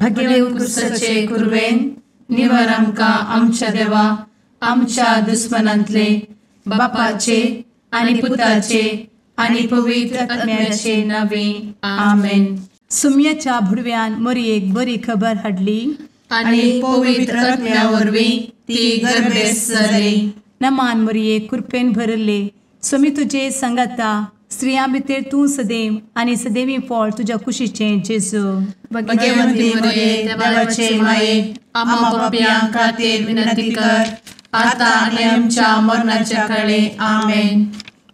भगेव कुरवेन निवर आमकां आमच्या देवा आमच्या दुस्मनांतले बापाचे आनी पुताचे आनी पवित्र आत्म्याचे नावे आमेन. सुम्याच्या भुडव्यान मोरयेक बरी खबर हाडली आनी पवित्र आत्म्या वरवीं ती गर्भेस्त जाली. नमान मोरये, कृपेन भरले, स्वामी तुजे संगाता, स्त्रियां भितर तूं सदैव आनी सदैवी फळ तुज्या कुशीचें जेजू. भगवंती मोरये, देवाचे माये, आम्हा पापयां खातीर विनंती कर आता आनी आमच्या मरणाच्या काळे. आमेन.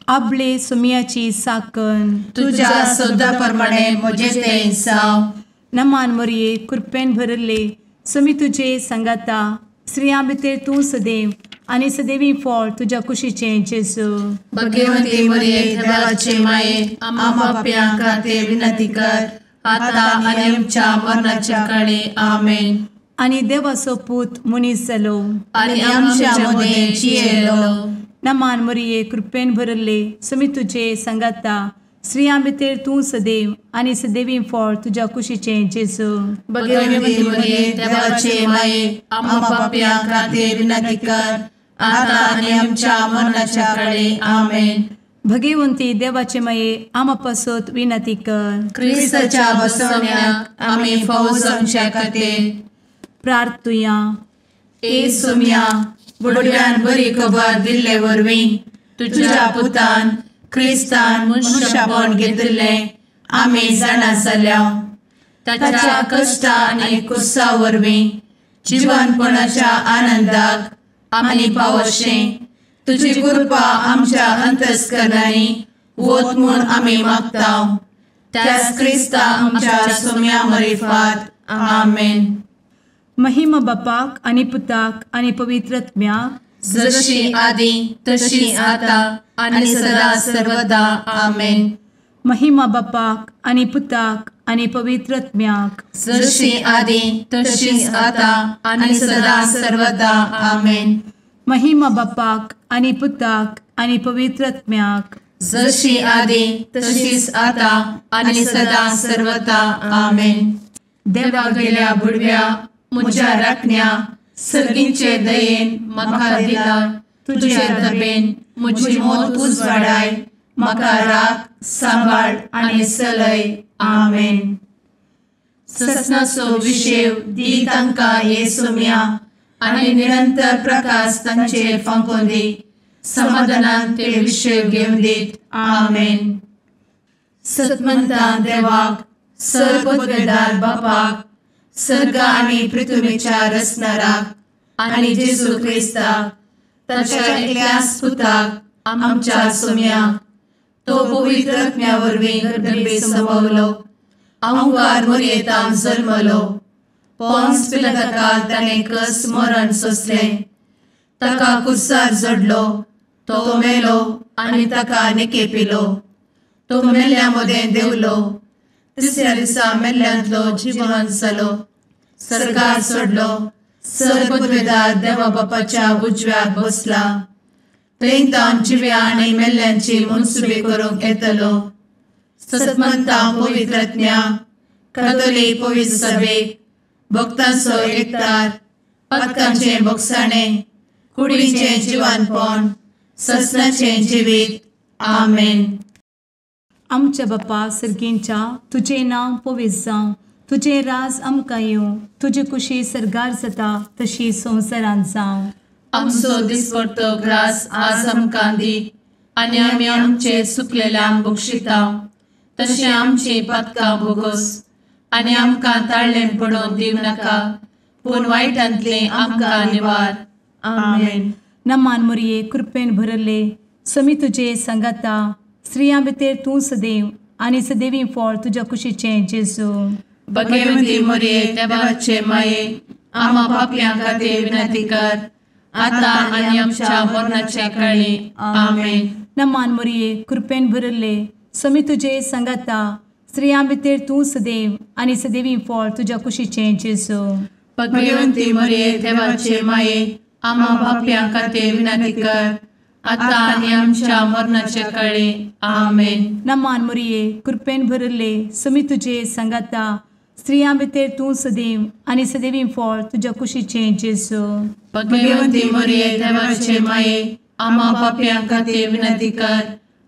आपले सुम्याची साकन तुज्या सदा प्रमाणे म्हजें तें जावं. नमान मोरये, कृपेन भरले, स्वामी तुजे संगाता, स्त्रियां भितर तूं सदैव आनी सदैवी फळ तुज्या कुशीचें जेजू. भगवंती मोरये, देवाचे माये, आम्हा पापयां खातीर विनंती कर आता आनी आमच्या मरणाच्या काळे. आमेन. आनी देवाचो पूत मनीस जालो आनी आमच्या मदें जियेलो. नमान मोरये, कृपेन भरले, स्वामी तुजे संगाता, स्त्रियां भितर तूं सदैव आनी सदैवी फळ तुज्या कुशीचें जेजू. भगवंती मोरये, देवाचे माये, आम्हा पापयां खातीर विनंती कर आता आनी आमच्या मरणाच्या काळे. आमेन. भगवंती देवाचे माये, आम्हा पासत विनंती कर. क्रिस्ताच्या बसवण्याक आमी फावो जावच्या खातीर प्रार्थुया. ए सुम्या, बुडव्यान बरी खबर दिल्ले वरवीं तुज्या पुतान क्रिस्तान मनशापण घेतिल्लें आमी जाणा जाल्या. ताच्या कश्टा आनी कुसा वरवीं जिवनपणाच्या आनंदाक आमी पावशें तुजी कृपा आमच्या अंतस्करणांनी वत म्हूण आमी मागता. त्याच क्रिस्ता आमच्या सुम्या मरिफात. आमेन. महिमा बापाक आनी पुताक आनी पवित्र आत्म्याक, जशी आदी तशी आता आनी सदा सर्वदा. आमेन. महिमा बापाक आनी पुताक आनी पवित्र आत्म्याक, जशी आदी तशी आता आनी सदा सर्वदा. आमेन. महिमा बापाक आनी पुताक आनी पवित्र आत्म्याक, जशी आदी तशीच आता आनी सदा सर्वदा. आमेन. देवा गेल्या बुडव्या म्हज्या राखण्या सर्गींचे दयेन म्हाका दिला तुजे दबेन म्हजी मोत उजवाडाय, म्हाका राख सांबाळ आनी चलय. आमेन. ससनाचो विशेव दी तांकां हे सोम्या आनी निरंतर प्रकाश तांचेर फांकोवन दी, समाधानान ते विशेव घेवन दीत. आमेन. सतमंता देवाक, सर्वपदवेदार बापाक, सर्ग आनी पृथ्वीच्या रचणाराक आनी जेजू क्रिस्ताक ताच्या एकल्याच पुताक आमच्या सोम्याक, तो पवित्र आत्म्या वरवीं गर्भे संभवलो, अहंकार मोरयेतान जल्मलो, पोन्स पिलाताकाल ताणें कस मरण सोंसलें, ताका कुर्सार जडलो, तो मेलो आनी ताका निकेपिलो, तो मेल्ल्या मदें देंवलो, तिसऱ्या दिसा मेल्ल्यांतलो जिवन जालो, सर्गार सोडलो, सर्वपदवेदार देवा बापाच्या उजव्याक बसला, थंय तावन जिव्या आनी मेल्ल्यांची मनसुबी करूंक येतलो. सतमंता पवित्र आत्म्या, कातोलीक पवित्र सभेक, भक्तांचो एकतार, पातकांचें भोगसाणें, कुडीचें जिवानपण, ससनाचें जिवीत. आमेन. आमच्या बापा सर्गींच्या, तुजें नांव पवित्र जावं, तुजें राज आमकां येवं, तुजी कुशी सर्गार जाता तशी संवसारांत जावं. आमचो दिसपडतो ग्रास आज आमकां दी आनी आमी आमचे सुकलेल्यांक बक्षिता तशें आमची पातकां भोगोस आनी आमकां ताळ्ळें पडोवन दिवं नाका, पूण वायटांतलें आमकां निवार. आमेन. नमान मोरये, कृपेन भरले, स्वामी तुजे संगाता, स्त्रियां भितर तूं सदैव आनी सदैवी फळ तुज्या कुशीचें जेजू. भगवंती मोरये, देवाचे माये, आम्हा पापयां खातीर विनंती कर आता आनी आमच्या मरणाच्या काळी. आमेन. नमान मोरये, कृपेन भरले, स्वामी तुजे संगाता, स्त्रियां भितर तूं सदैव आनी सदैवी फळ तुज्या कुशीचें जेजू. भगवंती मोरये, देवाचे माये, आम्हा पापयां खातीर विनंती कर आता आनी आमच्या मरणाच्या काळी. आमेन. नमान मोरये, कृपेन भरले, स्वामी तुजे संगाता, स्त्रियां भितर तूं सदैव आनी सदैवी फळ तुज्या कुशीचें जेजू। भगवंती मरिये देवाचे माये आम्हा पाप्यां खातीर विनंती कर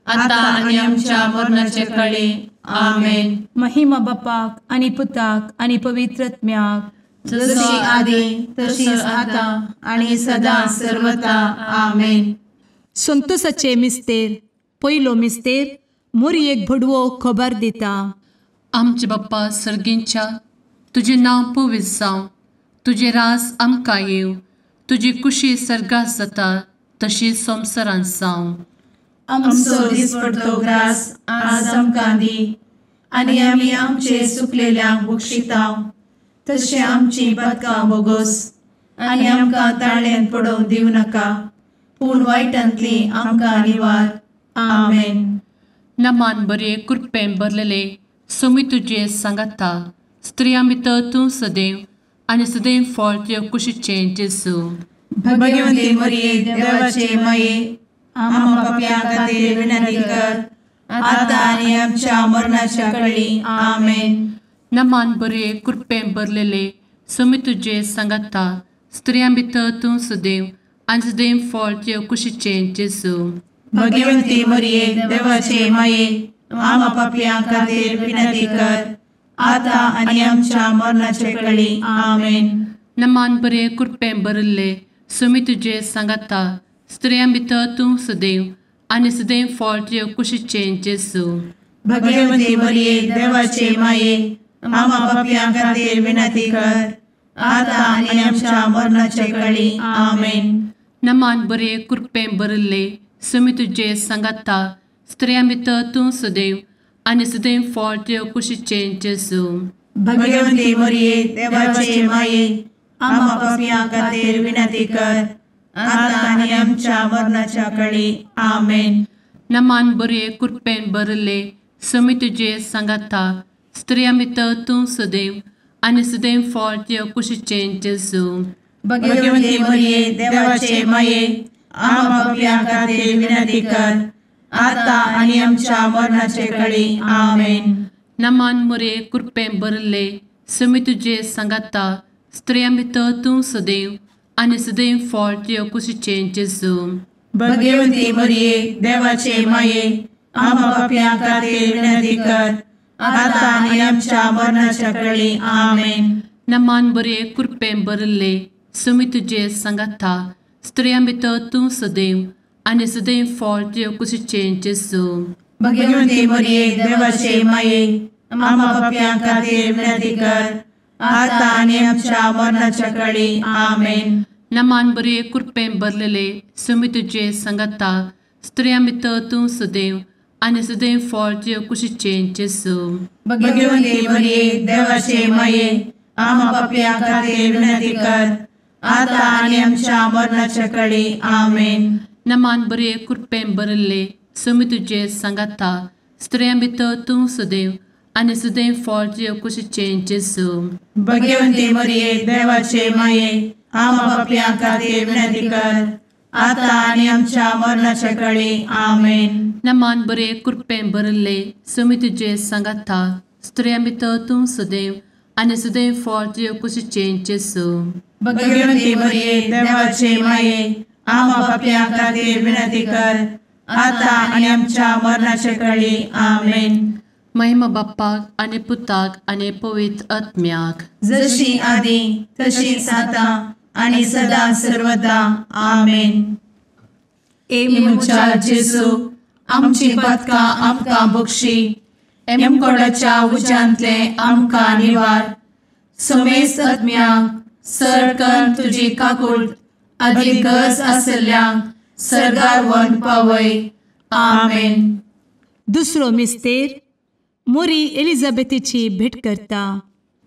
आतां आनी आमच्या मरणाचे काळी। आमेन। महिमा बापाक आनी पुताक आनी पवित्र आत्म्याक, जशी आदी तशीच आतां आनी सदां सर्वता। आमेन। संतोषाचे मिस्तेर पयलो मिस्तेर मोरयेक भडवो खबर दिता। आमचे बाप्पा सर्गींच्या तुजें नांव पवित्र जावं, तुजें राज आमकां येवं, तुजी कुशी सर्गात जाता तशी संवसारांत जावं। आमचो दिसपडतो ग्रास आज आमकां दी आनी आमी आमचे सुकलेल्यांक बक्षिता तशें आमची पातकां बोगोस आनी आमकां ताळ्यांत पडोवंक दिवं नाका, पूण वायटांतली आमकां निवार। आमेन। नमान बरे कृपेन भरलेले सोमी तुजे सांगाता, स्त्रियां भितर तूं सदैव आनी सदैव फळ तुज्या कुशीचें जेजू। भगवंती मरिये देवाचे माये आम्हा पाप्यां खातीर विनंती कर आतां आनी आमच्या मरणाच्या काळी। आमेन। नमान बरे कृपेन भरलेले सोमी तुजे सांगाता, स्त्रियां भितर तूं सदैव आनी सदैव फळ तुज्या कुशीचें जेजू। भगवंती मरिये देवाचे माये आम्हा पाप्यां खातीर विनंती कर आतां आनी आमच्या मरणाच्या काळी। आमेन। नमान बरे कृपेन भरिल्ले सोमी तुजे सांगाता, स्त्रियां भितर तूं सदैव आनी सदैव फळ तुज्या कुशीचें जेजू। भगवंती मरिये देवाचे माये आम्हा पाप्यां खातीर विनंती कर आतां आनी आमच्या मरणाच्या काळी। आमेन। नमान बरे कृपेन भरिल्ले सोमी तुजे सांगाता, स्त्रियां भितर तूं सदैव आनी सदैव फळ तुज्या कुशीचें जेजू। भगवंती मरिये देवाचे माये आम्हा पाप्यां खातीर विनंती कर आतां आनी आमच्या मरणाच्या काळी। आमेन। नमान बरे कृपेन भरिल्ले सोमी तुजे सांगाता, स्त्रियां भितर तूं सदैव आनी सदैव फळ तुज्या कुशीचें जेजू। भगवंती मरिये देवाचे माये आम्हा पाप्यां खातीर विनंती कर आतां आनी आमच्या मरणाचे काळी। आमेन। नमान मरिये कृपेन भरिल्ले सोमी तुजे सांगाता, स्त्रियां भितर तूं सदैव आनी सदैव फळ तुज्या कुशीचें जेजू। भगवंती मरिये देवाचे माये आम्हा पाप्यां खातीर विनंती कर आतां आनी आमच्या मरणाच्या काळी। आमेन। नमान बरे कृपेन भरिल्ले सोमी तुजे सांगाता, स्त्रियां भितर तूं सदैव आनी सदैव फळ तुज्या कुशीचें जेजू। भगवंती मरिये देवाचे माये आम्हा पाप्यां खातीर विनंती कर आतां आनी आमच्या मरणाच्या काळी। आमेन। नमान बरे कृपेन भरलेले सोमी तुजे सांगाता, स्त्रियां भितर तूं सदैव आनी सदैव फळ तुज्या कुशीचें जेजू। भगवंती मरिये देवाचे माये आम्हा पाप्यां खातीर विनंती कर आतां आनी आमच्या मरणाच्या काळी। आमेन। नमान बरे कृपेन भरिल्ले सोमी तुजे सांगाता, स्त्रियां भितर तूं सदैव आनी सदैव फळ तुज्या कुशीचें जेजू। भगवंती मरिये देवाचे माये आम्हा पाप्यां खातीर विनंती कर आतां आनी आमच्या मरणाच्या काळी। आमेन। नमान बरे कृपेन भरिल्ले सोमी तुजे सांगाता, स्त्रियां भितर तूं सदैव आनी सदैव फळ तुज्या कुशीचें जेजू। भगवंती मरिये देवाचे माये आम्हा पाप्यां खातीर विनंती कर आतां आनी आमच्या मरणाच्या काळी। आमेन। महिमा बाप्पाक आनी पुताक आनी पवित्र आत्म्याक, जशी आदी तशीच आतां आनी सदां सर्वदा। आमेन। ए म्हज्या जेजू आमची पातकां आमकां बक्षी, एमकोडाच्या उज्यांतले आमकां निवार, समेस्त आत्म्यांक सर तुजी काकूट आदी गरज आसल्ल्यांक सर्गार व्हरून पावय। आमेन। दुसरो मिस्तेर मोरी एलिझाबेथीची भेट करता।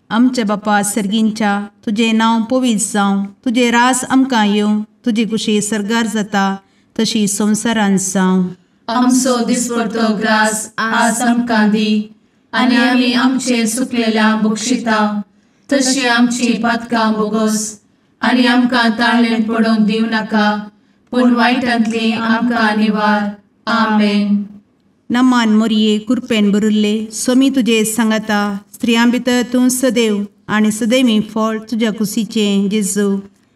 आमच्या बापा सर्गींच्या तुजें नांव पवित्र जावं, तुजें रास आमकां येवं, तुजी कुशी सर्गार जाता तशी संवसारांत जावं। आमचो दिसपडतो ग्रास आज आमकां दी आनी आमी आमचे सुकलेल्या बक्षिता तशी आमची पातकां बोगोस आनी आमकां ताळ्ळें पडोवंक दिवं नाका, पूण वायटांतली आमकां निवार। आमेन। नमान मोरये कुरपेन बरुल्ले स्वामी तुजे सांगाता, स्त्रियां भितर तूं सदैव आनी सदैवी फळ तुज्या कुशीचें जेजू।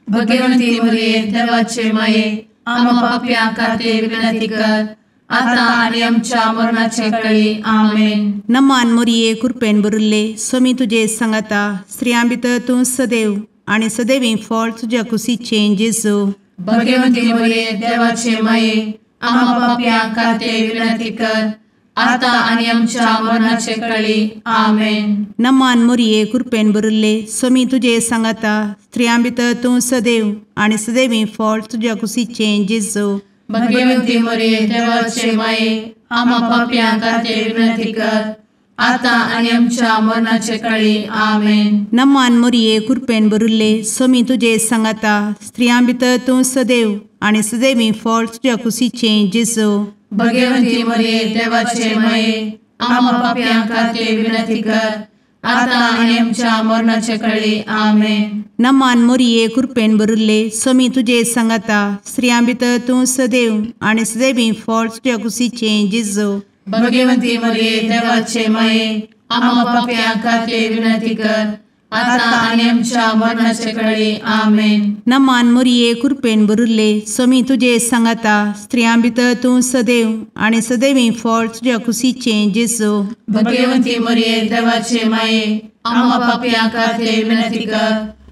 भगवंती मरिये देवाचे माये आम्हा पाप्यां खातीर विनंती कर आता आनी आमच्या मरणाचे वेळी। आमेन। नमान मोरये कृपेन भरिल्ले स्वामी तुजे सांगाता स्त्रियां भितर तूं सदैव आनी सदैवी फळ तुज्या कुशीचें जेजू। भगवंती मरिये देवाचे माये आम्हा पाप्यां खातीर विनंती कर आता आनी आमच्या मरणाचे वेळी। आमेन। नमान मोरये कृपेन भरिल्ले स्वामी तुजे सांगाता स्त्रियां भितर तूं सदैव आनी सदैवी फळ तुज्या कुशीचें जेजू। भगवंती मरिये देवाचे माये आम्हा पाप्यां खातीर विनंती कर आता आनी आमच्या मरणाचे वेळी। आमेन। नमान मोरये कृपेन भरिल्ले स्वामी तुजे सांगाता स्त्रियां भितर तूं सदैव आनी सदैवी फळ तुज्या कुशीचें जेजू। भगवंती मरिये देवाचे माये आम्हा पाप्यां खातीर विनंती कर आता आनी आमच्या मरणाचे वेळी। आमेन। नमान मोरये कृपेन भरिल्ले स्वामी तुजे सांगाता स्त्रियां भितर तूं सदैव आनी सदैवी फळ तुज्या कुशीचें जेजू। भगवंती मरिये देवाचे माये आम्हा पाप्यां खातीर विनंती कर आता आनी आमच्या मरणाचे वेळी। आमेन। नमान मोरये कृपेन भरिल्ले स्वामी तुजे सांगाता स्त्रियां भितर तूं सदैव आनी सदैवी फळ तुज्या कुशीचें जेजू। भगवंती मरिये देवाचे माये आम्हा पाप्यां खातीर विनंती कर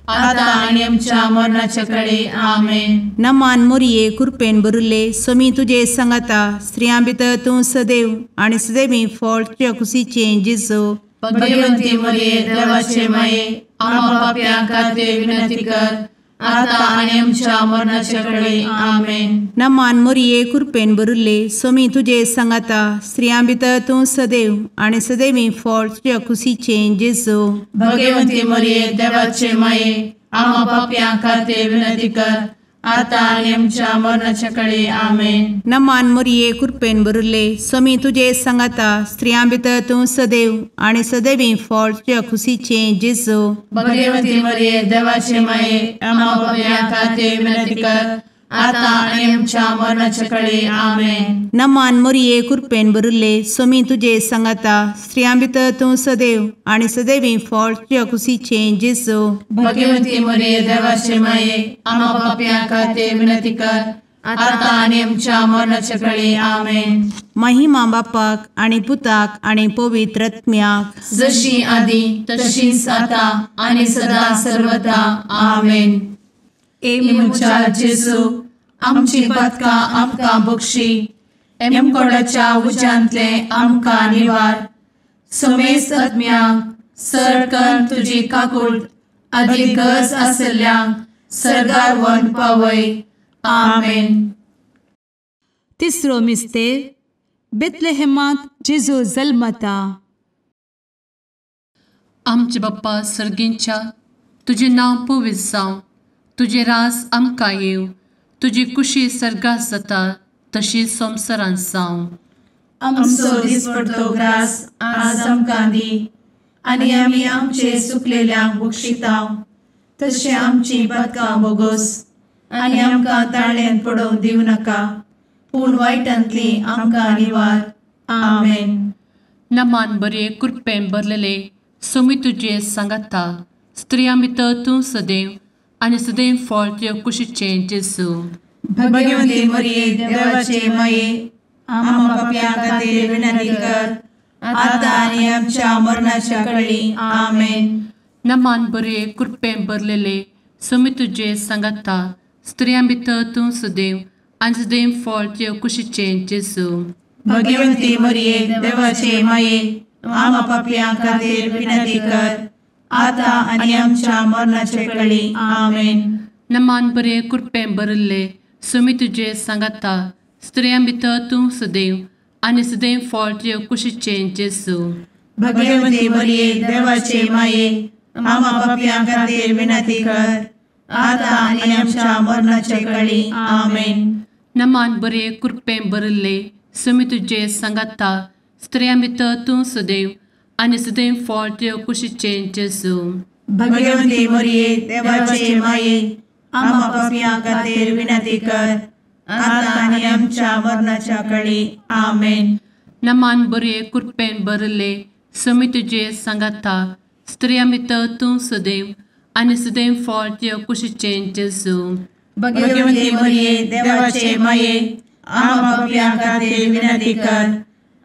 आता आनी आमच्या मरणाचे वेळी। आमेन। नमान मोरये कृपेन भरिल्ले स्वामी तुजे सांगाता स्त्रियां भितर तूं सदैव आनी सदैवी फळ तुज्या कुशीचें जेजू। भगवंती मरिये देवाचे माये आम्हा पाप्यां खातीर विनंती कर आता आनी आमच्या मरणाचे वेळी। आमेन। नमान मोरये कृपेन भरिल्ले स्वामी तुजे सांगाता स्त्रियां भितर तूं सदैव आनी सदैवी फळ तुज्या कुशीचें जेजू। भगवंती मरिये देवाचे माये आम्हा पाप्यां खातीर विनंती कर आता आनी आमच्या मरणाचे वेळी। आमेन। नमान मोरये कृपेन भरिल्ले स्वामी तुजे सांगाता स्त्रियां भितर तूं सदैव आनी सदैवी फळ तुज्या कुशीचें जेजू। भगवंती मरिये देवाचे माये आम्हा पाप्यां खातीर विनंती कर आता आनी आमच्या मरणाचे वेळी। आमेन। नमान मोरये कृपेन भरिल्ले स्वामी तुजे सांगाता स्त्रियां भितर तूं सदैव आनी सदैवी फळ तुज्या कुशीचें जेजू। भगवंती मरिये देवाचे माये आम्हा पाप्यां खातीर विनंती कर आता आनी आमच्या मरणाचे वेळी। आमेन। महिमा बापाक आनी पुताक आनी पवित्र आत्म्याक जशी आदी तशीच आता आनी सदा सर्वदा। आमेन। ए म्हज्या जेजू आमची पातकां आमकां बक्षी एमकोडाच्या उज्यांतले आमकां निवार समेस्त आत्म्यांक सरकन तुजी काकूट आदी गरज आशिल्ल्यांक सर्गार व्हरून पावय। आमेन। तिसरो मिस्तेर बेथलेहेमांत जेजू जल्मता। आमचे बाप्पा सर्गींच्या तुजें नांव पवित्र जावं, तुजें राज आमकां येवं, तुजी कुशी सर्गात जाता तशी संवसारांत जावं। आमचो दिसपडतो ग्रास आज आमकां दी आनी आमी आमचे सुकलेल्यांक बक्षिता तशें आमची पातकां बोगोस आनी आमकां ताळ्यान पडोवंक दिवं नाका पूण वायटांतली आमकां निवार। आमेन। नमान बरे कृपेन भरलेले स्वामी तुजे सांगाता स्त्रियां भितर तूं सदैव आनी सदैव फळ तुज्या कुशीचें जेजू। भगवंती मरिये देवाचे माये आम्हा पाप्यां खातीर विनंती कर आता आनी आमच्या मरणाच्या वेळी। आमेन। नमान बरे कृपेन भरलेले स्वामी तुजे सांगाता स्त्रियां भितर तूं सदैव आनी सदैव फळ तुज्या कुशीचें जेजू। भगवंती मरिये देवाचे माये आम्हा पाप्यां खातीर विनंती कर आता आनी आमच्या मरणाचे वेळी। आमेन। नमान बरे कृपेन भरिल्ले स्वामी तुजे सांगाता स्त्रियां भितर तूं सदैव आनी सदैव फळ तुज्या कुशीचें जेजू। भगवंती मरिये देवाचे माये आम्हा पाप्यां खातीर विनंती कर आता आनी आमच्या मरणाचे वेळी। आमेन। नमान बरे कृपेन भरिल्ले स्वामी तुजे सांगाता स्त्रियां भितर तूं सदैव आनी सदैव फळ तुज्या कुशीचें जेजू। भगवंती मरिये देवाचे माये आम्हा पाप्यां खातीर विनंती कर आता आनी आमच्या मरणाच्या वेळी। आमेन। नमान बरे कृपेन भरिल्ले समी तुजे सांगाता स्त्रियां भितर तूं सदैव आनी सदैव फळ तुज्या कुशीचें जेजू. भगवती मरिये देवाचे माये आम्हा पाप्यां खातीर विनंती कर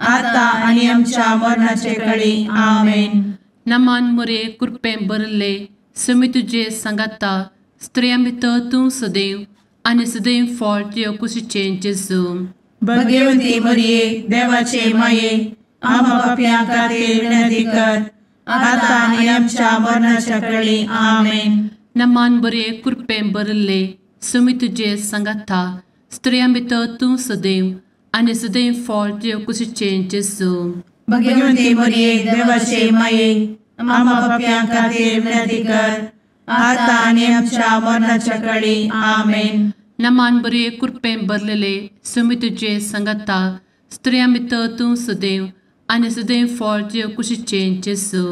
आता आनी आमच्या मरणाचे कळी. आमेन. नमान मोरये कृपेन भरिल्ले समी तुजे सांगाता स्त्रियां भितर तूं सदैव आनी सदैव फळ तुज्या कुशीचें जेजू. भगवती मरिये देवाचे माये आम्हा पाप्यां खातीर विनंती कर आता आनी आमच्या मरणाच्या कळी. आमेन. नमान बरे कृपेन भरिल्ले समी तुजे सांगाता स्त्रियां भितर तूं सदैव आनी सदैव फळ तुज्या कुशीचें जेजू. भगवती मरिये देवाचे माये आम्हा पाप्यां खातीर विनंती कर आता आनी आमच्या मरणाच्या कळी. आमेन. नमान बरे कृपेन भरलेले समी तुजे सांगाता स्त्रियां भितर तूं सदैव आनी सदैव फळ तुज्या कुशीचें जेजू.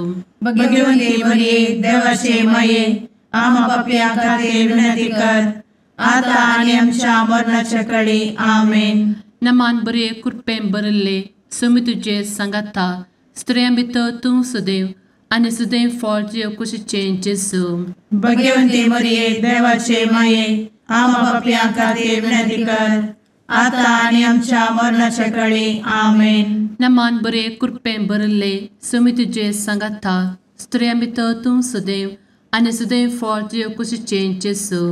भगवती मरिये देवाचे माये आम्हा पाप्यां खातीर विनंती कर आता आनी आमच्या मरणाच्या कळी. आमेन. नमान बरे कृपेन भरिल्ले समी तुजे सांगाता स्त्रियां भितर तूं सदैव आनी सदैव फळ तुज्या कुशीचें जेजू. भगवती मरिये देवाचे माये आम्हा पाप्यां खातीर विनंती कर आता आनी आमच्या मरणाच्या कळी. आमेन. नमान बरे कृपेन भरिल्ले समी तुजे सांगाता स्त्रियां भितर तूं सदैव आनी सदैव फळ तुज्या कुशीचें जेजू.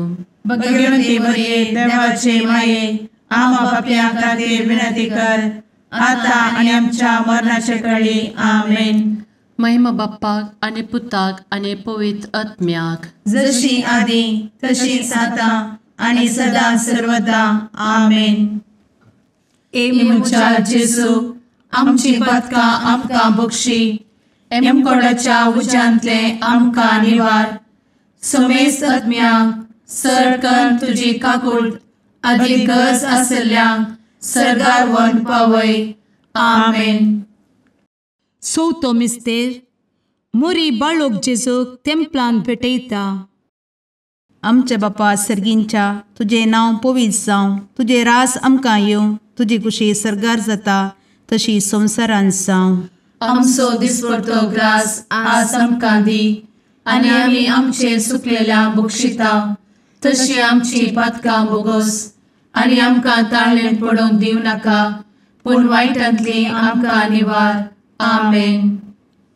भगवती मरिये देवाचे माये आम्हा पाप्यां खातीर विनंती कर आता आनी आमच्या मरणाच्या कळी. आमेन. महिमा बाप्पाक आनी पुताक आनी पवित्र आत्म्याक, जशी आदी तशीच आता आनी सदा सर्वदा. आमेन. ए म्हज्या जेजू आमची पातकां आमकां बक्षी, एमकोडाच्या उज्यांतले आमकां निवार, समेस्त आत्म्यांक सरकन तुजी काकूट आदी गरज आसल्ल्यांक सर्गार व्हरून पावय. आमेन. चवथो मिस्तेर मोरी बाळोक जेजूक तेंपलान भेटयता. आमच्या बापा सर्गींच्या तुजें नांव पवित्र जावं, तुजें राज आमकां येवं, तुजी कुशी सर्गार जाता तशी संवसारांत जावं. आमचो दिसपडतो ग्रास आज आमकां दी आनी आमी आमचे सुकलेल्या बक्षिता तशी आमची पातकां बोगोस आनी आमकां ताळेन पडोवंक दिवं नाका पूण वायटांतली आमकां निवार. आमेन.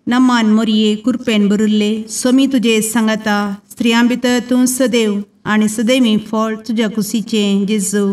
नमान मोरये कृपेन भरिल्ले स्वामी तुजे सांगाता स्त्रियां भितर तूं सदैव आनी सदैवी फळ तुज्या कुशीचें जेजू.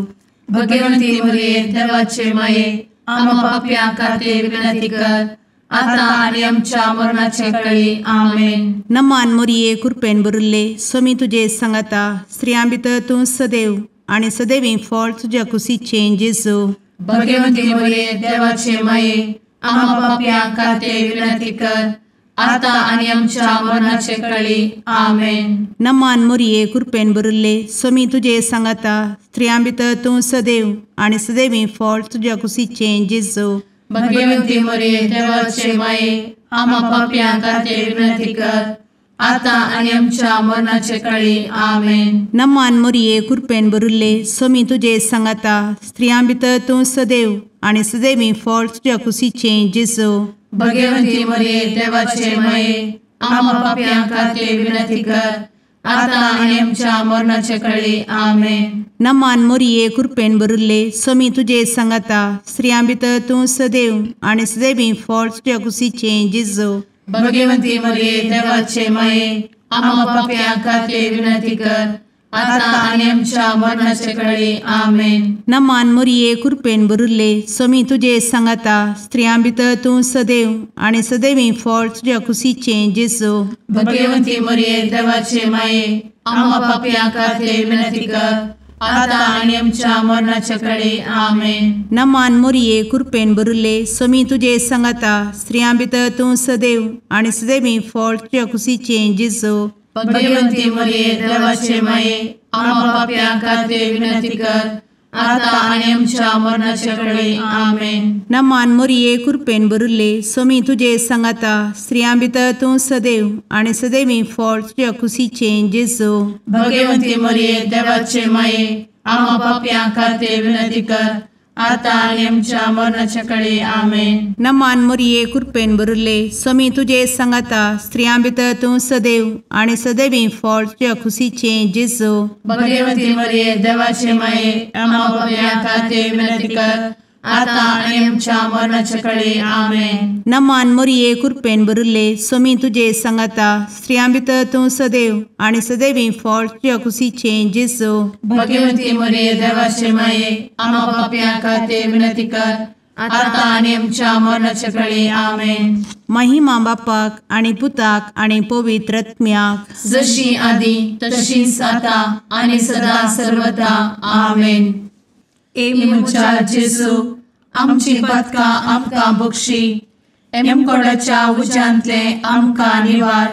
भगवंती मोरये देवाचे माये आम्हा पाप्यां खातीर विनंती कर आता आनी आमच्या मरणाचे कळी. आमेन. नमान मोरये कृपेन भरिल्ले स्वामी तुजे सांगाता स्त्रियां भितर तूं सदैव आनी सदैवी फळ तुज्या कुशीचें जेजू. भगवंती मोरये देवाचे माये आम्हा पाप्यां खातीर विनंती कर आता आनी आमच्या मरणाचे कळी. आमेन. नमान मोरये कृपेन भरिल्ले स्वामी तुजे सांगाता स्त्रियां भितर तूं सदैव आनी सदैवी फळ तुज्या कुशीचें जेजू. भगवंती मोरये देवाचे माये आम्हा पाप्यां खातीर विनंती कर आता आनी आमच्या मरणाचे कळी. आमेन. नमान मोरये कृपेन भरिल्ले स्वामी तुजे सांगाता स्त्रियां भितर तूं सदैव आनी सदैवी फळ तुज्या कुशीचें जेजू. भगवंती मोरये देवाचे माये आम्हा पाप्यां खातीर विनंती कर आता आनी आमच्या मरणाचे कळी. आमेन. नमान मोरये कृपेन भरिल्ले स्वामी तुजे सांगाता स्त्रियां भितर तूं सदैव आनी सदैवी फळ तुज्या कुशीचें जेजू. भगवंती मोरये देवाचे माये आम्हा पाप्यां खातीर विनंती कर आता आनी आमच्या मरणाचे कळी. आमेन. नमान मोरये कृपेन भरिल्ले स्वामी तुजे सांगाता स्त्रियां भितर तूं सदैव आनी सदैवी फळ तुज्या कुशीचें जेजू. भगवंती मोरये देवाचे माये आम्हा पाप्यां खातीर विनंती कर आता आनी आमच्या मरणाचे कळी. आमेन. नमान मोरये कृपेन भरिल्ले स्वामी तुजे सांगाता स्त्रियां भितर तूं सदैव आनी सदैवी फळ तुज्या कुशीचें जेजू. भगवंती मोरये देवाचे माये आम्हा पाप्यां खातीर विनंती कर आता आनी आमच्या मरणाचे कळी. आमेन. नमान मोरये कृपेन भरिल्ले स्वामी तुजे सांगाता स्त्रियां भितर तूं सदैव आनी सदैवी फळ तुज्या कुशीचें जेजू. भगवंती मोरये देवाचे माये आम्हा पाप्यां खातीर विनंती कर आतां आनी आमच्या मरणाच्या कळे. आमेन. नमान मोरये कृपेन भरिल्ले, स्वामी तुजे सांगाता, स्त्रियां भितर तूं सदैव आनी सदैवी फळ तुज्या खुशीचें जेजू. भगवती मरिये देवाचे माये, आम्हा पाप्यां खातीर विनंती कर, आतां आनी आमच्या मरणाच्या कळे. आमेन. नमान मोरये कृपेन भरिल्ले, स्वामी तुजे सांगाता, स्त्रियां भितर तूं सदैव आनी सदैवी फळ तुज्या खुशीचें जेजू. भगवती मरिये देवाचे माये, आम्हा पाप्यां खातीर विनंती कर, आतां आनी आमच्या मरणाच्या कळे. आमेन. महिमा बापाक आनी पुताक आनी पवित्र आत्म्याक, जशी आदी तशीच आतां आनी सदा सर्वदा. आमेन. ए म्हज्या जेजू, आमची पातकां आमकां बक्षी, एमकोडाच्या उज्यांतले आमकां निवार,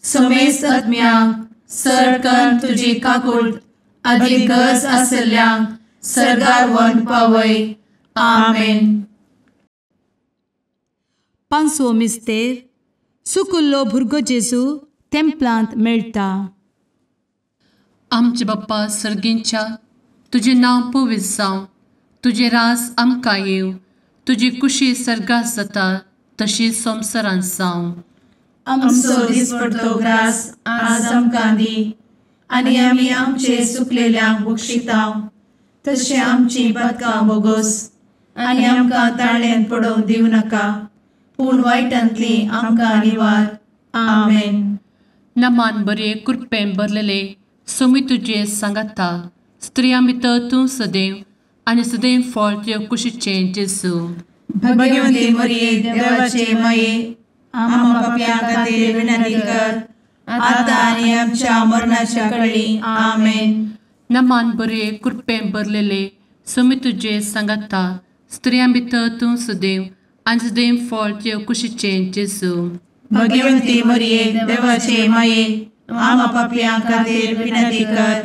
समेस्त आत्म्यांक सरकन तुजी काकूट आदी गरज आशिल्ल्यांक सर्गार व्हरून पावय. आमेन. पांचवो मिस्तेर, सुकुल्लो भुरगो जेजू तेंपलांत मेळटा. आमचे बाप्पा सर्गींच्या, तुजें नांव पवित्र जावं, तुजें राज आमकां येवं, तुजी कुशी सर्गात जाता तशी संवसारांत जावं. आमचो दिसपडतो ग्रास आज आमकां दी, आनी आमी आमचे सुकलेल्यांक बक्षिता तशें आमची पातकां बोगोस, आनी आमकां ताळ्यांत पडोवंक दिवं नाका, पूण वायटांतली आमकां निवार. आमेन. नमान बरे कृपेन भरलेले, स्वामी तुजे सांगाता, स्त्रियां भितर तूं सदैव आनी सदैव फळ तुज्या कुशीचें जेजू. भगवती मरिये देवाचे माये, आम्हा पाप्यां खातीर विनंती कर, आतां आनी आमच्या मरणाच्या कळी. आमेन. नमान बरे कृपेन भरलेले, स्वामी तुजे सांगाता, स्त्रियां भितर तूं सदैव आनी सदैव फळ तुज्या कुशीचें जेजू. भगवती मरिये देवाचे माये, आम्हा पाप्यां खातीर विनंती कर,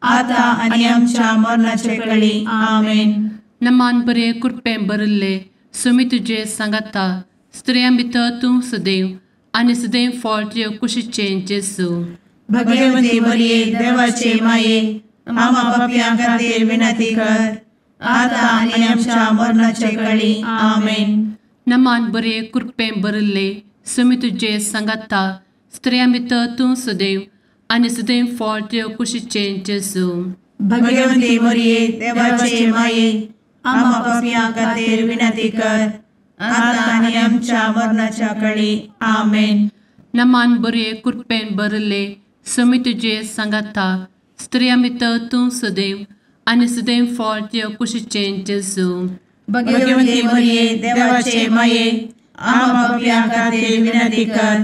आतां आनी आमच्या मरणाचे कळी. आमेन. नमान बरे कृपेन भरिल्ले, स्वामी तुजे सांगाता, स्त्रियां भितर तूं सदैव आनी सदैव फळ तुज्या कुशीचें जेजू. भगवती मरिये देवाचे माये, आम्हा पाप्यां खातीर विनंती कर, आतां आनी आमच्या मरणाचे कळी. आमेन. नमान बरे कृपेन भरिल्ले, स्वामी तुजे सांगाता, स्त्रियां भितर तूं सदैव आनी सदैव फळ तुज्या कुशीचें जेजू. भगवती मरिये देवाचे माये, आम्हा पाप्यां खातीर विनंती कर, आतां आनी आमच्या मरणाच्या कळी. आमेन. नमान बरे कृपेन भरिल्ले, स्वामी तुजे सांगाता, स्त्रियां भितर तूं सदैव आनी सदैव फळ तुज्या कुशीचें जेजू. भगवती मरिये देवाचे माये, आम्हा पाप्यां खातीर विनंती कर,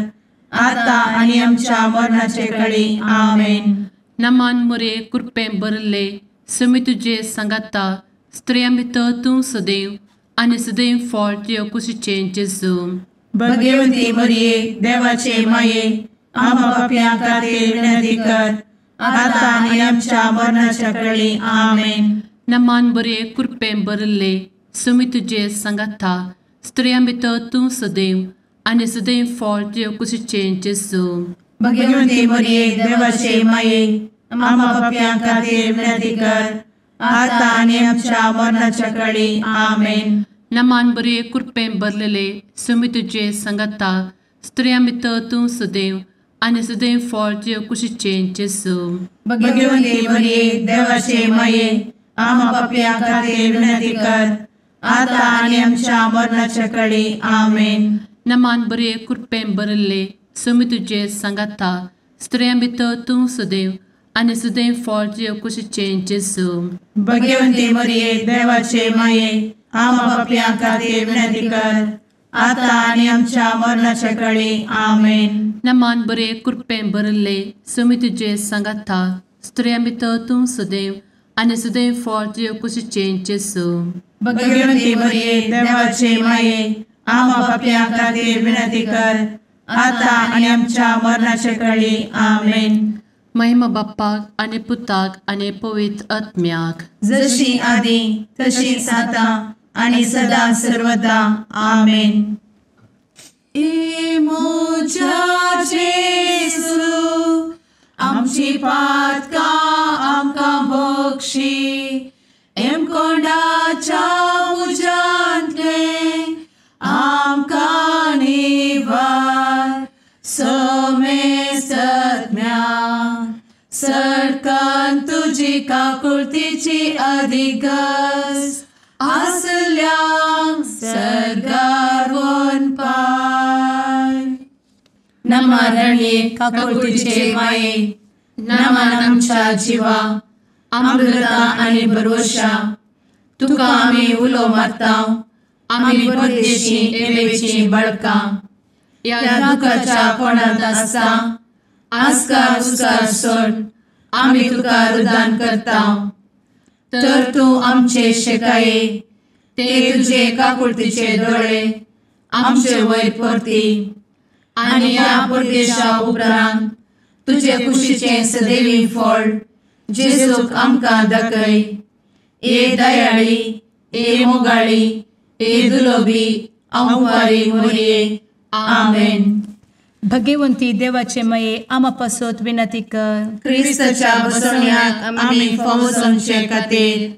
आतां आनी आमच्या मरणाचे कळी. आमेन. नमान मरिये कृपेन भरिल्ले, स्वामी तुजे सांगाता, स्त्रियां भितर तूं सदैव आनी सदैव फळ तुज्या कुशीचें जेजू. भगवती मरिये देवाचे माये, आम्हा पाप्यां खातीर विनंती कर, आतां आनी आमच्या मरणाच्या कळी. आमेन. नमान बरे कृपेन भरिल्ले, स्वामी तुजे सांगाता, स्त्रियां भितर तूं सदैव आनी सदैव फळ तुज्या कुशीचें जेजू. भगवती मरिये देवाचे माये, आम्हा पाप्यां खातीर विनंती कर, आतां आनी आमच्या मरणाच्या कळी. आमेन. नमान बरे कृपेन भरलेले, स्वामी तुजे सांगाता, स्त्रियां भितर तूं सदैव आनी सदैव फळ तुज्या कुशीचें जेजू. भगवती मरिये देवाचे माये, आम्हा पाप्यां खातीर विनंती कर, आतां आनी आमच्या मरणाच्या कळी. आमेन. नमान बरे कृपेन भरिल्ले, स्वामी तुजे सांगाता, स्त्रियां भितर तूं सदैव आनी सदैव फळ तुज्या कुशीचें जेजू. भगवती मरिये देवाचे माये, आम्हा पाप्यां खातीर विनंती कर, आतां आनी आमच्या मरणाच्या कळी. आमेन. नमान बरे कृपेन भरिल्ले, स्वामी तुजे सांगाता, स्त्रियां भितर तूं सदैव आनी सदैव फळ तुज्या कुशीचें जेजू. भगवती मरिये देवाचे माये, आम्हा पाप्यां खातीर विनंती कर, आतां आनी आमच्या मरणाच्या कळी. आमेन. महिमा बाप्पाक आनी पुताक आनी पवित्र आत्म्याक, जशी आदी तशीच आतां आनी सदा सर्वदा. आमेन. ए म्हज्या जेजू, आमची पातकां आमकां बक्षी, एमकोंडाच्या तुजी काकुळतीची अधिगस आसल्यांक सर्गार वनपाय. नमा रणये काकुळतीचे माये, नमन आमच्या जिवा, अमृता आनी भरवशा, तुका आमी उलो मारता, आमी परदेशी एवेची बळकां, ह्या दुखाच्या कोणांत आसता आस्कार उस्कार सोड आमी तुका रुदान करता. तर तूं आमचे शेकाये ते तुजे काकुळतीचे दोळे आमचे वयर परती आनी ह्या परदेशा उपरांत तुजे कुशीचें सदैवी फळ जेजूक आमकां दाखय. ए दयाळी, ए मोगाळी, ए दुलोबी अंवारी मोरये. आमेन. भगवंती देवाचे मये आमा पासत विनंती कर. क्रिस्ताच्या बसवण्याक आमी फावो जावचे खातीर.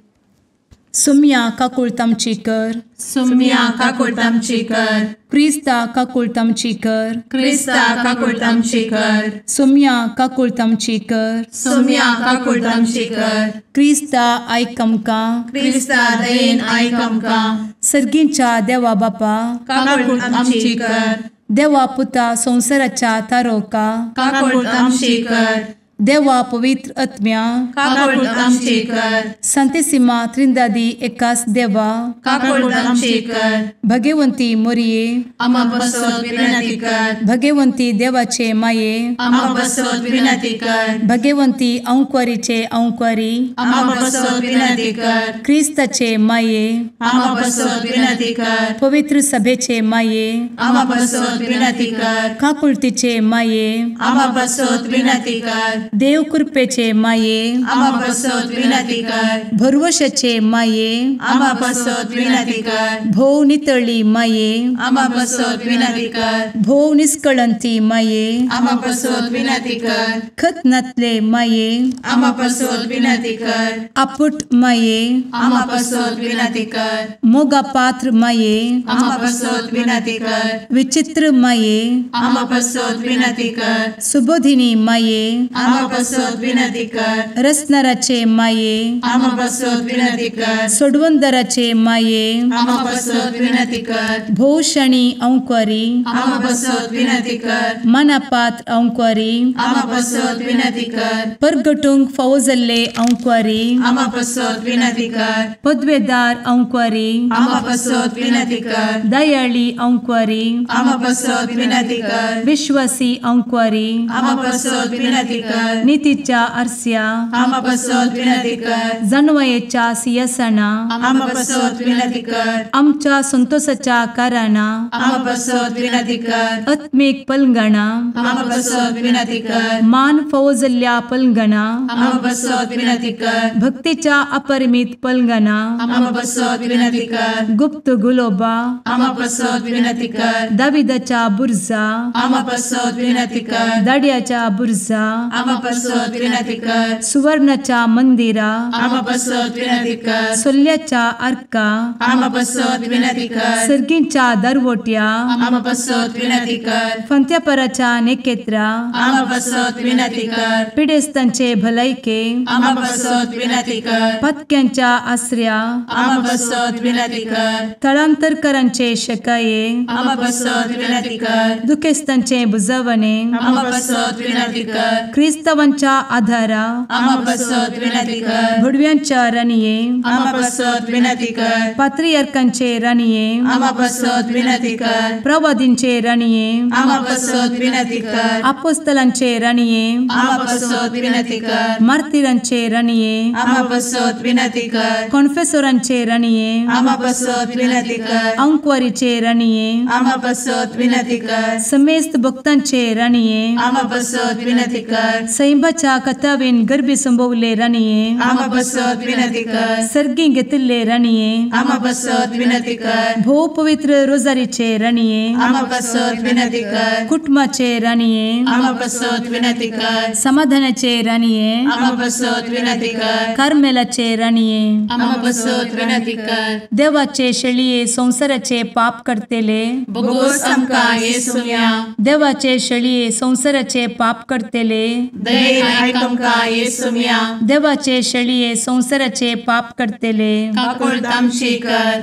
सुम्या काकुळत आमची कर. सुम्या काकुळत आमची कर. क्रिस्ता काकुळत आमची कर. क्रिस्ता काकुळत आमची कर. सुम्या काकुळत आमची कर. सुम्या काकुळत आमची कर. क्रिस्ता आयक आमकां. क्रिस्ता दयेन आयक आमकां. सर्गींच्या देवा बापा काकुळत आमची कर. देवा पुता संवसाराच्या तारोका काकुळत आमची कर. देवा पवित्र आत्म्या काकुळत आमची कर. संतेसिमा त्रिंदादी एकास देवा काकुळत आमची कर. भगवंती मोरये आमा पासत विनंती कर. भगवंती देवाचे माये आमा पासत विनंती कर. भगवंती अंकुरीचे अंकुरी आमा पासत विनंती कर. क्रिस्ताचे माये आमा पासत विनंती कर. पवित्र सभेचे माये आमा पासत विनंती कर. काकुळतीचे माये आमा पासत विनंती कर. देव कृपेचे माये आमा पासत विनंती कर. भरवशाचे माये आमा पासत विनंती कर. भोव नितळी माये आमा पासत विनंती कर. भोव निष्कळंती माये आमा पासत विनंती कर. खत नातले माये आमा पासत विनंती कर. आपुट माये आमा पासत विनंती कर. मोगा पात्र माये आमा पासत विनंती कर. विचित्र माये आमा पासत विनंती कर. सुबोधिनी माये आमा पासत विनंती कर. रसनाराचे माये आमा पासत विनंती कर. सोडवंदराचे माये आमा पासत विनंती कर. भोवशणी अंकुरी आमा पासत विनंती कर. मनापात्र अंकुरी आमा पासत विनंती कर. परगटूंक फावो जाल्ले अंकुरी आमा पासत विनंती कर. पदवेदार अंकुरी आमा पासत विनंती कर. दयाळी अंकुरी आमा पासत विनंती कर. विश्वासी अंकुरी आमा पासत विनंती कर. नितीच्या आरस्या आमा पासत विनंती कर. जानवयेच्या सिंहासना आमा पासत विनंती कर. आमच्या संतोषाच्या कारणा आमा पासत विनंती कर. आत्मीक पलंगणा आमा पासत विनंती कर. मान फावो जाल्ल्या पलंगणा आमा पासत विनंती कर. भक्तीच्या अपरिमित पलंगणा आमा पासत विनंती कर. गुप्त गुलोबा आमा पासत विनंती कर. दाविदाच्या बुर्जा आमा पासत विनंती कर. दाड्याच्या बुर्जा आमा पासत विनंती कर. सुवर्णाच्या मंदिरा आमा पासत विनंती कर. सोल्ल्याच्या आर्का आमा पासत विनंती कर. सर्गींच्या दरवट्या आमा पासत विनंती कर. फंत्यापराच्या नेकेत्रा आमा पासत विनंती कर. पिडेस्तांचे भलायके आमा पासत विनंती कर. पत्क्यांच्या आसऱ्या आमा पासत विनंती कर. थळांतरकरांचे शकाये आमा पासत विनंती कर. दुखेस्तांचे बुजवणे आमा पासत विनंती कर. क्रिस्तावांच्या आधारा आमा पासत विनंती कर. भुडव्यांच्या राणये आमा पासत विनंती कर. पात्रियार्कांचे राणये आमा पासत विनंती कर. प्रवादींचे राणये आमा पासत विनंती कर. आपोस्तलांचे राणये आमा पासत विनंती कर. मार्तिरांचे राणये आमा पासत विनंती कर. कॉन्फेसोरांचे राणये आमा पासत विनंती कर. अंकुवारीचे राणये आमा पासत विनंती कर. समेस्त भक्तांचे राणये आमा पासत विनंती कर. सैंबाच्या कथावेन गर्भी संभवले राणये आमा पासत विनंती कर. सर्गी घेतिल्ले राणये आमा पासत विनंती कर. भोव पवित्र रोजारीचे राणये आमा पासत विनंती कर. कुटुंबाचे राणये आमा पासत विनंती कर. समाधानाचे राणये आमा पासत विनंती कर. कार्मेलाचे राणये आमा पासत विनंती कर. देवाचे शेळये संवसाराचे पाप करतेले बोगोस आमकां येसुम्या देवाचे शेळये संवसाराचे पाप करतेले दयेन आयक आमकां येसुम्या। देवाचे शेळये संवसाराचे पाप करतले काकुळट आमची कर।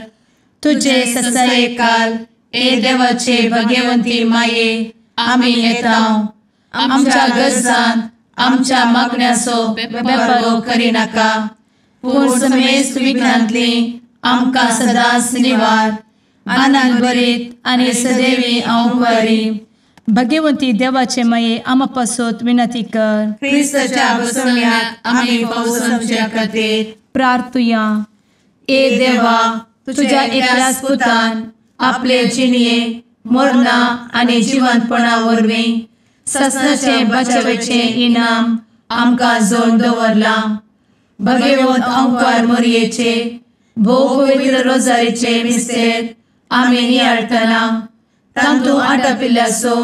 तुजे ससायेकाल ए देवाचे भगवंती माये आमी येता आमच्या गरजान आमच्या मागण्याचो बेपर्वो करिनाका पूण समेस्त विघ्नांतली आमकां सदांच निवार। आनंद भरीत आनी सदैवी अंवकारी भगवंती देवाचे माये आमा पासत विनंती कर। क्रिस्ताच्या बसवण्याक आमी पावसाच्या खातीर प्रार्थुया। ए देवा तुझ्या एकल्याच पुतान आपले जिणये मरणा आनी जिवंतपणा वरवीं ससनाचे बचावेचे इनाम आमकां जोडून दवरलां। भगवंत अंकार मोरयेचे भोव पवित्र रोजारीचे मिस्तेर आमी नियाळटना तांतू आटापिल्ल्याचो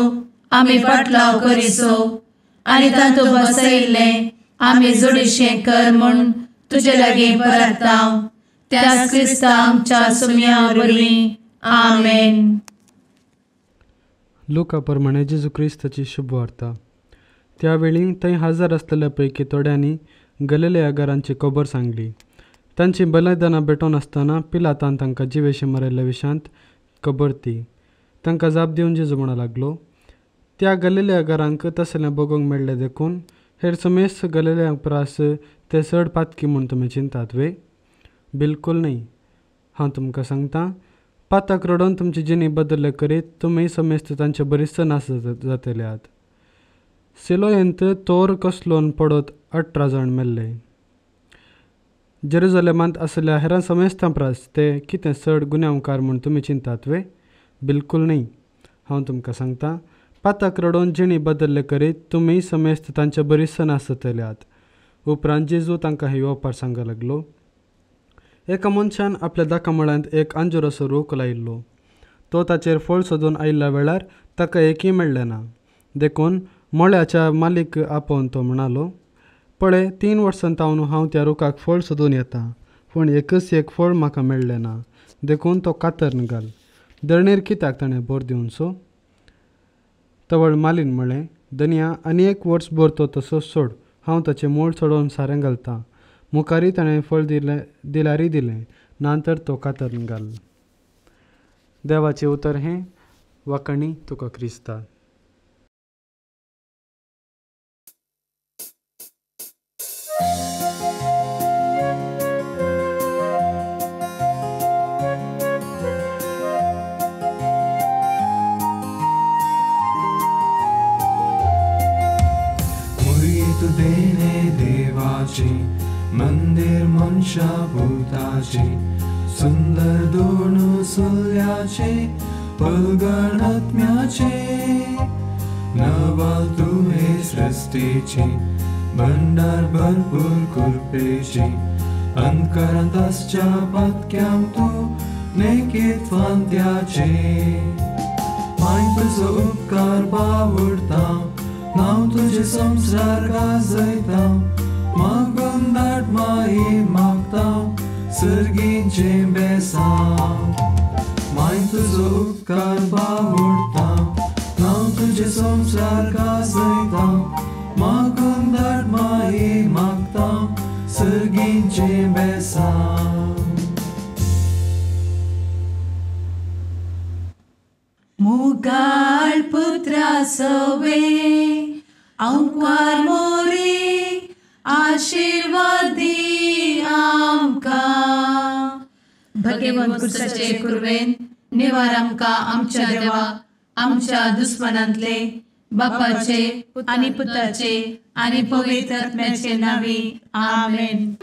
आमी पाटलाव करिसो आनी तांतू बसयिल्लें आमी जोडीशें कर म्हूण तुजे लागीं परता त्याच क्रिस्ता आमच्या सुम्या वरवीं आमेन। लुका प्रमाणे जेजू क्रिस्ताची शुभवार्ता। त्यावेळी थंय हजर आसलेल्या पैकी थोड्यांनी गलिलेया घरांची खबर सांगली। तांची बलिदानां भेटोवन आसतना पिलातान तांकां जिवेशी मारिल्ल्या विशांत खबर ती। तांकां जाप दिवन जेजू म्हणूंक लागलो, त्या गलिलेया घरांक तसलें बगोवंक मेळ्ळें देखून हेर समेस्त गलिलेया परस ते चड पातकी म्हूण तुमी चिंतात वे? बिलकूल न्हय। हांव तुमकां सांगता, पाताक रडोवन तुमची जिणी बदल्ले करीत तुमी समेस्त तांचे बरीच नास जातले आहात। सिलोयंत तोर कसलोन पडत 18 जाण मेल्ले। जेरुजलेमांत आसल्या हेरां समेस्तां परस ते कितें चड गुन्यांवकार म्हूण तुमी चिंतात वे? बिलकूल न्हय। हांव तुमकां सांगता, पाताक रडोवन जिणी बदल्ले करीत तुमी समेस्त तांचे बरीच नास जातले आहात। उपरांत जेजू तांकां ही ओपार सांगूंक लागलो, एका मनशान आपल्या दाकामळ्यांत एक अंजुराचो रूख लायिल्लो। तो ताचेर फळ सोदून आयिल्ल्या वेळार ताका एकूय मेळ्ळें ना। देखून मळ्याच्या मालीक आपोवन तो म्हणालो, पळय 3 वर्सां तावन हांव त्या रुखाक फळ सोदून येता, पूण एकच एक फळ म्हाका मेळ्ळें ना। देखून तो कातर्न घाल, धरणेर कित्याक ताणें भर दिवचो? तवळ मालीन म्हळें, धनया आनी 1 वर्स भर तो तसोच सोड, हांव ताचें मूळ चडोवन सारें घालतां। मुखारी ताणें फळ दिलें दिल्यारय दिलें ना तर तो कातर्न घाल। देवाचें उतर हें वाखाणी तुका क्रिस्ता। मुरीत देणे देवाची मंदिर मनशा भूताची सुंदर दोन सुल्याचे पलगण आत्म्याचे नवाल तुहे सृष्टीची भंडार भरपूर कृपेची अंधकारांत आसच्या पातक्यांक तूं नेकेत्वान त्याचे माय तुजो उपकार बावडता नांव तुजें संवसार गाजयता मागून दाट माई मागता सर्गीचें बेसांव माय तुजो उपकार बावडता नांव तुजें संवसार गाजयता मागून दाट माई मागता सर्गीचें बेसांव। मुगाळ पुत्रा सवे अंकार मोरे आशीर्वादी आमकां। भगवंत क्रिस्ताचे कुर्वेन निवार आमकां आमच्या देवा आमच्या दुस्मनांतले बापाचे आनी पुताचे आनी पवित्र आत्म्याचे नांवी आमेन।